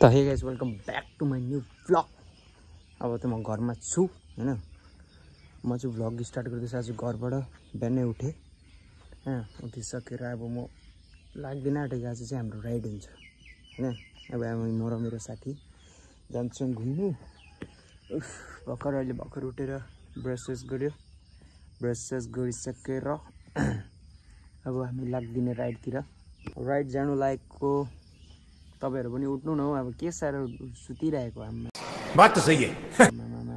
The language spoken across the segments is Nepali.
त hey guys welcome back to my new vlog. अब त म घरमा छु हैन, म चाहिँ भ्लग स्टार्ट गर्दैछु। आज घरबाट बिहानै उठेँ हैन, उठिसकेर अब म लाग्दैन आँटेको। आज चाहिँ हाम्रो राइड हुन्छ हैन। अब म र मेरो साथी जान्छौँ घुम्नु। भर्खर उठेर ब्रस गऱ्यो, ब्रस गरिसकेर अब हामी लाग्दिने राइडतिर। राइड जानु लागेको तपाईहरु पनि उठ्नु न हौ। अब के साह्रो सुतिरहेको आमा। बात त सही है। मामा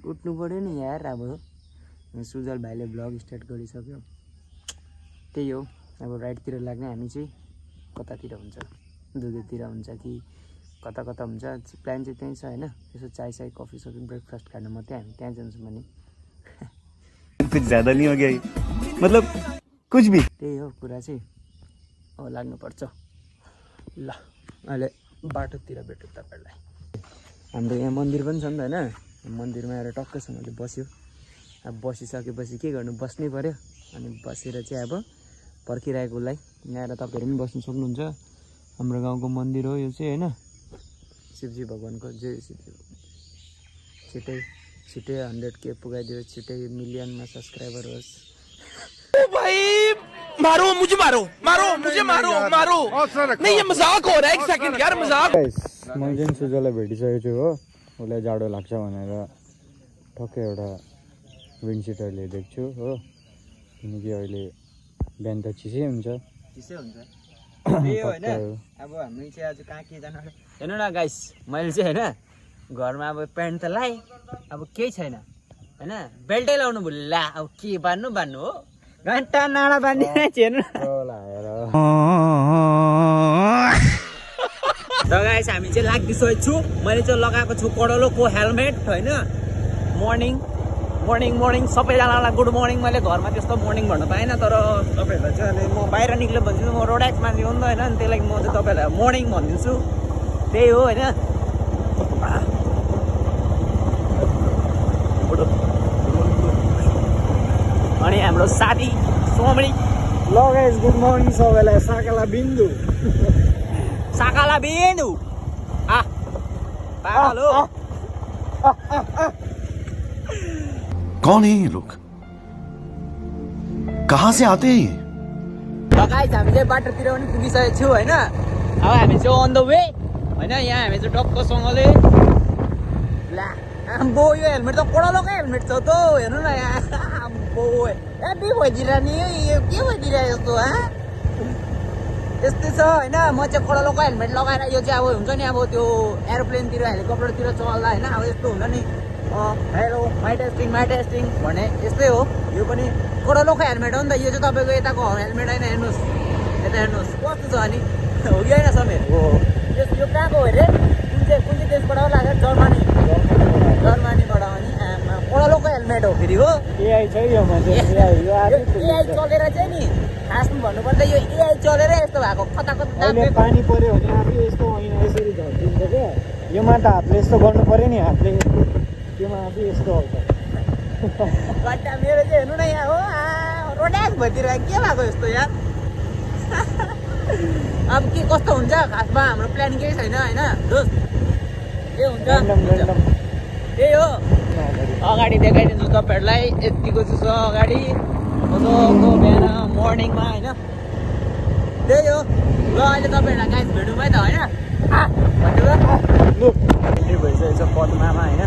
उठ्नु पर्यो नि यार। अब सुजल भाइले ब्लग स्टार्ट गरिसक्यो, त्यही हो। अब राइडतिर लाग्ने हामी चाहिँ कतातिर हुन्छ, दुधतिर हुन्छ कि कता हुन्छ। प्लान चाहिँ त्यही छ हैन। यसो चाय कफी सबै ब्रेकफास्ट खानु मात्रै हामी त्यहाँ जान्छौँ भने कुछ ज्यादा नहीं हो गया मतलब कुछ भी। त्यही हो कुरा चाहिँ। अब लाग्नुपर्छ ल। अहिले बाटोतिर भेट्यो तपाईहरुलाई। हाम्रो यहाँ मन्दिर पनि छ नि त हैन। मन्दिरमा आएर टक्कसँगले बस्यो। अब बसिसकेपछि के गर्नु, बस्नै पर्यो। अनि बसेर चाहिँ अब पर्खिरहेकोलाई यहाँ आएर तपाईहरु पनि बस्नु सक्नुहुन्छ। हाम्रो गाउँको मन्दिर हो यो चाहिँ हैन। शिवजी भगवानको जय शिवजी। छिटै 100K पुगाइदियो, छिटै मिलियनमा सब्सक्राइबर होस्। ओ भाई मारो मुझे, मारो मुझे, मारो नहीं, ये मजाक हो रहा है। एक सेकंड यार, मजाक। मैले चाहिँ सुजलाई भेटिसकेको छु हो। उसलाई जाडो लाग्छ भनेर ठक्कै एउटा विन्ड सिटर ल्याइदिएको छु हो। किनकि अहिले बिहान त चिसै हुन्छ। त्यही हो हैन। अब हामी चाहिँ आज कहाँ के जानु हेर्नु न गाइस। मैले चाहिँ हैन घरमा अब प्यान्ट त लाएँ, अब केही छैन हैन। बेल्टै लाउनु भुल्ला। अब के बान्नु हो, घन्टा नाडा बान्दिन हेर्नु र गाइस। हामी चाहिँ लाग्दिसकेको छु। मैले चाहिँ लगाएको छु कडलोको हेलमेट हैन। मर्निङ सबैजनालाई गुड मर्निङ। मैले घरमा त्यस्तो मर्निङ भन्न पाएन, तर तपाईहरुलाई चाहिँ अहिले म बाहिर निक्ले भन्छु। म रोड एक्स मान्छे हो नि त हैन। त्यही लागि म चाहिँ तपाईहरुलाई मर्निङ भनिदिन्छु। त्यही हो हैन। अनि हाम्रो साथी सोमणी। ल गाइस गुड मर्निङ सबैलाई। साकाला बिन्दु पागल हो। कौन है ये लोग, कहाँ से आते हैं? गाइस हामी चाहिँ बाटोतिर पनि पुगिसकेको छु हैन। अब हामी चाहिँ अन द वे हैन। यहाँ हामी चाहिँ टक्कसँगले ला आम्बो यो हेलमेट त कडलोकै हेलमेट छ त हेर्नु न यहाँ। आम्बो हेभी भइदिरहेको नि यो के भइदिरहेको यस्तो हा। यस्तै छ हैन। म चाहिँ कडलोको हेलमेट लगाएर यो चाहिँ अब हुन्छ नि अब त्यो एरोप्लेनतिर हेलिकप्टरतिर चल्दा हैन। अब यस्तो हुन्छ नि हेलो माइ टेस्टिङ भने यस्तै हो। यो पनि कडलोको हेलमेट हो नि त। यो चाहिँ तपाईँको यताको हेलमेट होइन। हेर्नुहोस् यता हेर्नुहोस् कस्तो छ अनि हो कि होइन समीर? यो कहाँको हो अरे? कुन चाहिँ देशबाट हो लाग्यो? जर्मनीबाट हो नि। कडलोको हेलमेट हो फेरि हो। एआई छ यो मान्छे। एआई चलेर चाहिँ नि खासमा भन्नुपर्दा यो एआई चलेर यस्तो भएको कता पानी पर्यो भने आफै यस्तो होइन, यसरी झर्दिन्छ क्या। योमा त हातले यस्तो गर्नु पर्यो नि। हातले त्योमा आफै यस्तो आउँछ। घन्टा मेरो चाहिँ हेर्नु न यहाँ हो। रोड्याक भइदिरहेको के भएको यस्तो यार। अब के कस्तो हुन्छ खासमा हाम्रो प्लान केही छैन होइन दोस्त। के हुन्छ त्यही हो। अगाडि देखाइदिन्छु तपाईँहरूलाई। यतिको चाहिँ छ अगाडि कसोको बिहान मर्निङमा होइन। त्यही हो। ल अहिले तपाईँहरूलाई गाइस भेटौँ है त होइन। भइसकेको छ पदमामा होइन।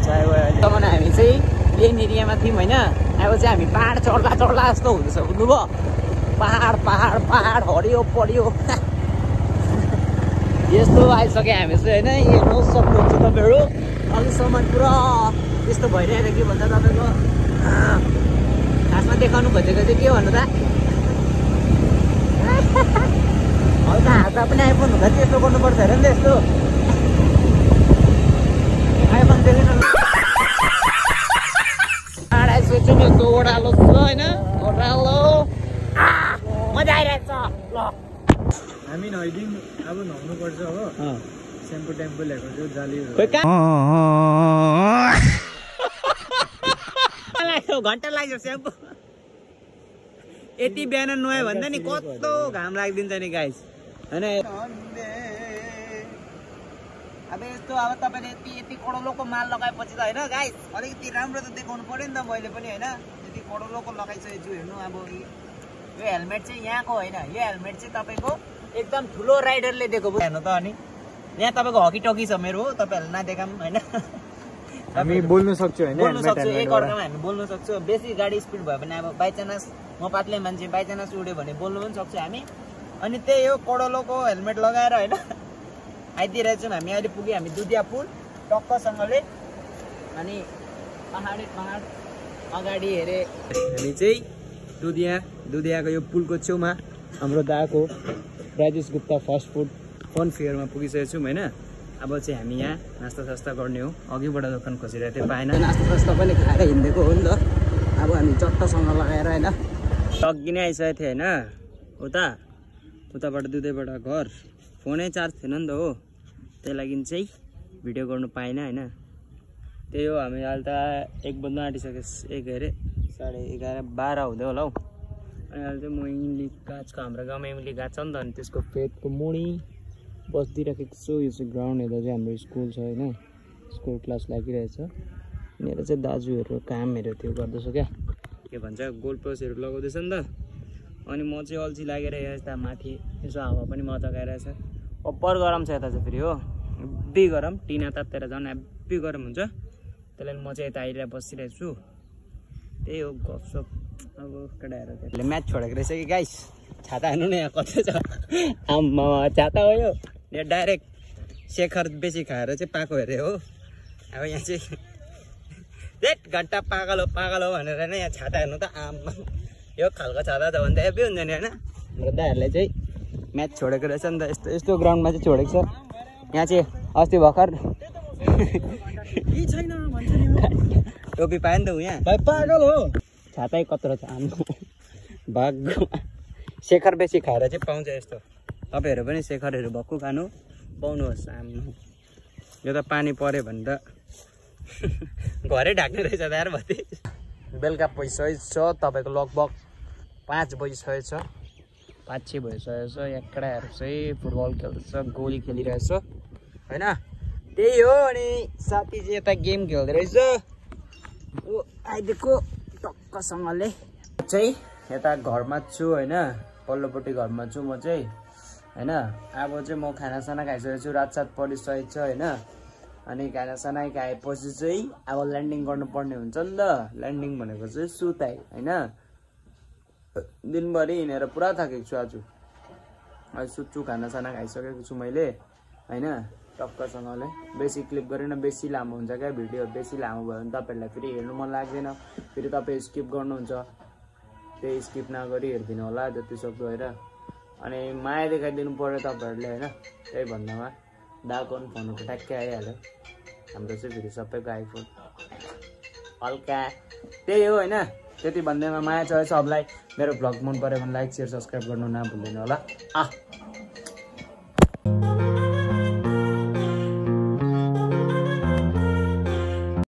चाय तब हामी चाहिँ प्लेन एरियामा थियौँ होइन। अब चाहिँ हामी पाहाड चढ्दा जस्तो हुँदैछ बुझ्नुभयो। पाहाड हरियो परियो यस्तो आइसक्यो हामी चाहिँ होइन। हेर्नु सक्नुहुन्छ तपाईँहरू। अहिलेसम्म पुरा यस्तो भइरहेको के भन्छ तपाईँको खासमा देखाउनु खोजेको चाहिँ के भन्नु त हल्का हातमा पनि आइफोन हुँदा चाहिँ यस्तो गर्नुपर्छ अरे नि त। यस्तो आइफोन देखेन आइसकेको छु। यस्तो ओह्रालो छ होइन। ओह्रालो मजा आइरहेको छ। ल हामी नुहाइदिउँ अब। नुहाउनु पर्छ हो। सेम्पू टेम्पू ल्याएको छु जाली। घन्टा लाग्यो सेम्पू। यति बिहान नुहायो भन्दा नि कस्तो घाम लाग्दिन्छ नि गाइस। हैन। अब यस्तो अब तपाईँले यति करोडको माल लगाएपछि त होइन गाइस अलिकति राम्रो त देखाउनु पर्यो नि त मैले पनि होइन। यति करोडको लगाइसकेको छु हेर्नु। अब यो हेलमेट चाहिँ यहाँको होइन, यो हेलमेट चाहिँ तपाईँको एकदम ठुलो राइडरले दिएको हेर्नु त। अनि यहाँ तपाईँको हकी टकी छ मेरो, हो तपाईँहरूलाई नदेखाम होइन। हामी बोल्नु सक्छौँ होइन, बोल्नु सक्छु एकअर्कामा हामी बोल्नु सक्छौँ। बेसी गाडी स्पिड भयो भने अब बाइचान्स म पातले मान्छे बाइचान्स उड्यो भने बोल्नु पनि सक्छु हामी। अनि त्यही हो करोडको हेलमेट लगाएर होइन आइदिइरहेछौँ हामी। अहिले पुग्यो हामी दुधिया पुल टक्कसँगले। अनि पहाड अगाडि हेरे हामी चाहिँ दुधियाको यो पुलको छेउमा हाम्रो दाको Rajesh Gupta fast food fun फेयरमा पुगिसकेको छौँ होइन। अब चाहिँ हामी यहाँ नास्ता सास्ता गर्ने हो। अघिबाट दोकान खोजिरहेको थियो पाएन, नास्ता सास्ता पनि खाएर हिँडेको हो नि त। अब हामी चट्टसँग लगाएर होइन अघि नै आइसकेको थियो होइन। उताबाट दुधैबाट घर फोनै चार्ज थिएन नि त हो, त्यही लागि चाहिँ भिडियो गर्नु पाइनँ होइन। त्यही हो हामी अहिले त 1 बज्न आँटिसक्यो, 1 अरे 11:30 12 हुँदै होला हौ। अनि अहिले चाहिँ म इमली गाछको हाम्रो गाउँमा इमली गाछ छ नि त, अनि त्यसको फेदको मुनि बसिदिइराखेको छु। यो चाहिँ ग्राउन्ड हेर्दा चाहिँ हाम्रो स्कुल छ होइन, स्कुल क्लास लागिरहेछ। मेरो चाहिँ दाजुहरू कामहरू त्यो गर्दैछ क्या, के भन्छ गोल पोस्टहरू लगाउँदैछ नि त। अनि म चाहिँ अल्छी लागेर यता माथि यसो हावा पनि मजा गइरहेछ। अप्पर गरम छ यता चाहिँ फेरि हो, हेब्बी गरम, टिना तातेर झन् हेब्बी गरम हुन्छ। त्यही लागि म चाहिँ यता आइरहेर बसिरहेको छु। त्यही हो गफसप। अब केटाहरूले म्याच छोडेको रहेछ कि गाइस, छाता हेर्नु न यहाँ कति छ। आम्मा छाता हो यो डाइरेक्ट शेखर बेसी खाएर चाहिँ पाएको हेरे हो। अब यहाँ चाहिँ डेट घन्टा पागल हो भनेर नै यहाँ छाता हेर्नु त। आम्मा यो खालको छाता छ भने त हेब्बी हुन्छ नि होइन। हाम्रो दाहरूले चाहिँ म्याच छोडेको रहेछ नि त, यस्तो ग्राउन्डमा चाहिँ छोडेको छ। यहाँ चाहिँ अस्ति भर्खर टोपी पायो नि त यहाँ भाइ पागल हो। छातै कत्रो छ आम्मा भाग्यो। शेखर बेसी खाएर चाहिँ पाउँछ यस्तो। तपाईँहरू पनि शेखरहरू भक्कु खानु पाउनुहोस्। आम्मा यो त पानी पऱ्यो भने त घरै ढाक्ने रहेछ त यार भति। बेलुका भइसकेको छ तपाईँको लगभग 5 बजिसकेको छ, 5-6 भइसकेको छ। यहाँ केटाहरू चाहिँ फुटबल खेल्दैछ, गोली खेलिरहेछ होइन। त्यही हो। अनि साथी चाहिँ यता गेम खेल्दै रहेछ ऊ आइदिएको टक्कसँगले। चाहिँ यता घरमा छु होइन, पल्लोपट्टि घरमा छु म चाहिँ होइन। अब चाहिँ म खानासाना खाइसकेको छु, रात परिसकेको छ होइन। अनि खानासाना खाएपछि चाहिँ अब ल्यान्डिङ गर्नुपर्ने हुन्छ नि त। ल्यान्डिङ भनेको चाहिँ सुताइ होइन। दिनभरि हिँडेर पुरा थाकेको छु आज। अहिले सुत्छु, खानासाना खाइसकेको छु मैले होइन टक्कसँगले। बेसी क्लिप गरेन, बेसी लामो हुन्छ क्या भिडियो। बेसी लामो भयो भने तपाईँहरूलाई फेरि हेर्नु मन लाग्दैन, फेरि तपाईँ स्किप गर्नुहुन्छ। त्यही स्किप नगरी हेरिदिनु होला जति सक्दो होइन। अनि माया देखाइदिनु पऱ्यो तपाईँहरूले होइन। त्यही भन्दामा दाको पनि फोनको ट्याक्कै आइहाल्यो। हाम्रो चाहिँ फेरि सबैको आइफोन हल्का। त्यही हो होइन। त्यति भन्दैमा माया छ सबलाई। मेरो भ्लग मन पऱ्यो भने लाइक, सेयर, सब्सक्राइब गर्नु नभुल्दैन होला।